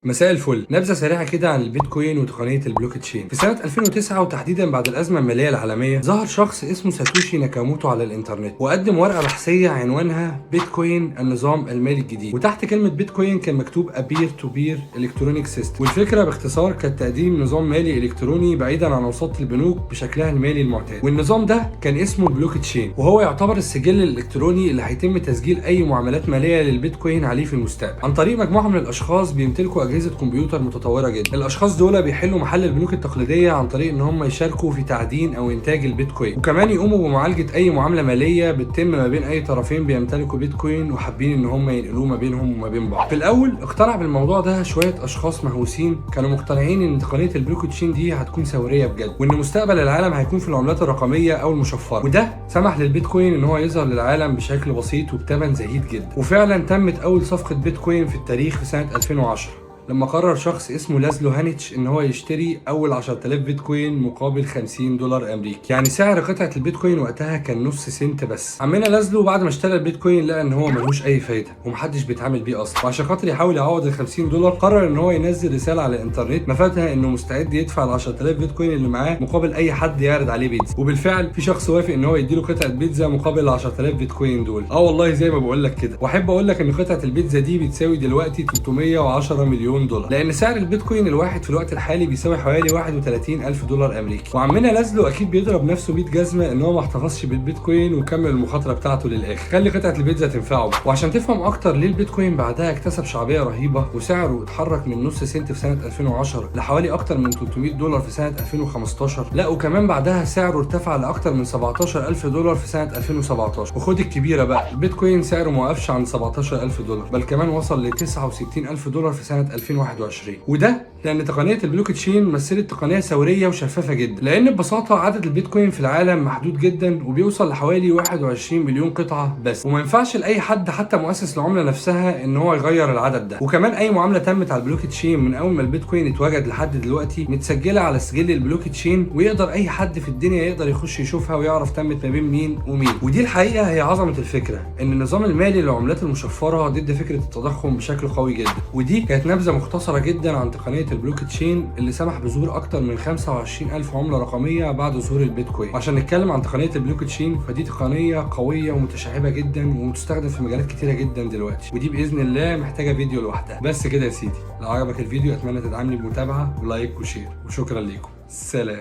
مساء الفل. نبذة سريعة كده عن البيتكوين وتقنية البلوك تشين. في سنة 2009 وتحديدا بعد الأزمة المالية العالمية، ظهر شخص اسمه ساتوشي ناكاموتو على الإنترنت وقدم ورقة بحثية عنوانها بيتكوين النظام المالي الجديد، وتحت كلمة بيتكوين كان مكتوب A peer to peer electronic system. والفكرة باختصار كانت تقديم نظام مالي إلكتروني بعيدا عن وساطة البنوك بشكلها المالي المعتاد، والنظام ده كان اسمه البلوك تشين، وهو يعتبر السجل الإلكتروني اللي هيتم تسجيل أي معاملات مالية للبيتكوين عليه في المستقبل عن طريق مجموعة من الأشخاص بيمتلكوا اجهزة كمبيوتر متطورة جدا. الاشخاص دول بيحلوا محل البنوك التقليدية عن طريق ان هم يشاركوا في تعدين او انتاج البيتكوين، وكمان يقوموا بمعالجة اي معاملة ماليه بتتم ما بين اي طرفين بيمتلكوا بيتكوين وحابين ان هم ينقلوه ما بينهم وما بين بعض. في الاول اقتنع بالموضوع ده شوية اشخاص مهووسين كانوا مقتنعين ان تقنية البلوك تشين دي هتكون ثورية بجد، وان مستقبل العالم هيكون في العملات الرقمية او المشفرة، وده سمح للبيتكوين ان هو يظهر للعالم بشكل بسيط وبثمن زهيد جدا. وفعلا تمت اول صفقة بيتكوين في التاريخ في سنة 2010 لما قرر شخص اسمه لازلو هانيتش ان هو يشتري اول 10000 بيتكوين مقابل 50 دولار امريكي. يعني سعر قطعه البيتكوين وقتها كان نص سنت بس. عمنا لازلو بعد ما اشترى البيتكوين لقى ان هو ملهوش اي فايده ومحدش بيتعامل بيه اصلا، وعشان خاطر يحاول يعوض ال 50 دولار قرر ان هو ينزل رسالة على الانترنت مفادها انه مستعد يدفع ال 10000 بيتكوين اللي معاه مقابل اي حد يعرض عليه بيتزا. وبالفعل في شخص وافق ان هو يديله قطعه بيتزا مقابل ال 10000 بيتكوين دول. اه والله زي ما بقول لك كده. واحب اقول لك ان قطعه البيتزا دي بتساوي دلوقتي 310 مليون دولار، لان سعر البيتكوين الواحد في الوقت الحالي بيساوي حوالي 31 الف دولار امريكي. وعمنا لازلو اكيد بيضرب نفسه 100 جزمه ان هو ما احتفظش بالبيتكوين وكمل المخاطرة بتاعته للاخر، خلي قطعه البيتزا تنفعه. وعشان تفهم اكتر ليه البيتكوين بعدها اكتسب شعبية رهيبة وسعره اتحرك من نص سنت في سنة 2010 لحوالي اكتر من 300 دولار في سنة 2015، لا وكمان بعدها سعره ارتفع لاكتر من 17000 دولار في سنة 2017. وخد الكبيرة بقى، البيتكوين سعره ما وقفش عند 17000 دولار، بل كمان وصل ل 69000 دولار في سنة 2021. وده لان تقنية البلوك تشين مثلت تقنية ثورية وشفافه جدا، لان ببساطة عدد البيتكوين في العالم محدود جدا وبيوصل لحوالي 21 مليون قطعه بس، وما ينفعش لاي حد حتى مؤسس العملة نفسها ان هو يغير العدد ده. وكمان اي معاملة تمت على البلوك تشين من اول ما البيتكوين اتوجد لحد دلوقتي متسجله على سجل البلوك تشين، ويقدر اي حد في الدنيا يقدر يخش يشوفها ويعرف تمت ما بين مين ومين. ودي الحقيقة هي عظمه الفكرة، ان النظام المالي للعملات المشفرة ضد فكرة التضخم بشكل قوي جدا. ودي كانت نبذه مختصره جدا عن تقنية البلوك تشين اللي سمح بظهور اكتر من 25 الف عمله رقمية بعد ظهور البيتكوين. عشان نتكلم عن تقنية البلوك تشين، فدي تقنية قوية ومتشعبه جدا ومتستخدم في مجالات كتيرة جدا دلوقتي، ودي باذن الله محتاجه فيديو لوحدها. بس كده يا سيدي، لو عجبك الفيديو اتمنى تدعمني بمتابعة و like و share، وشكرا ليكم. سلام.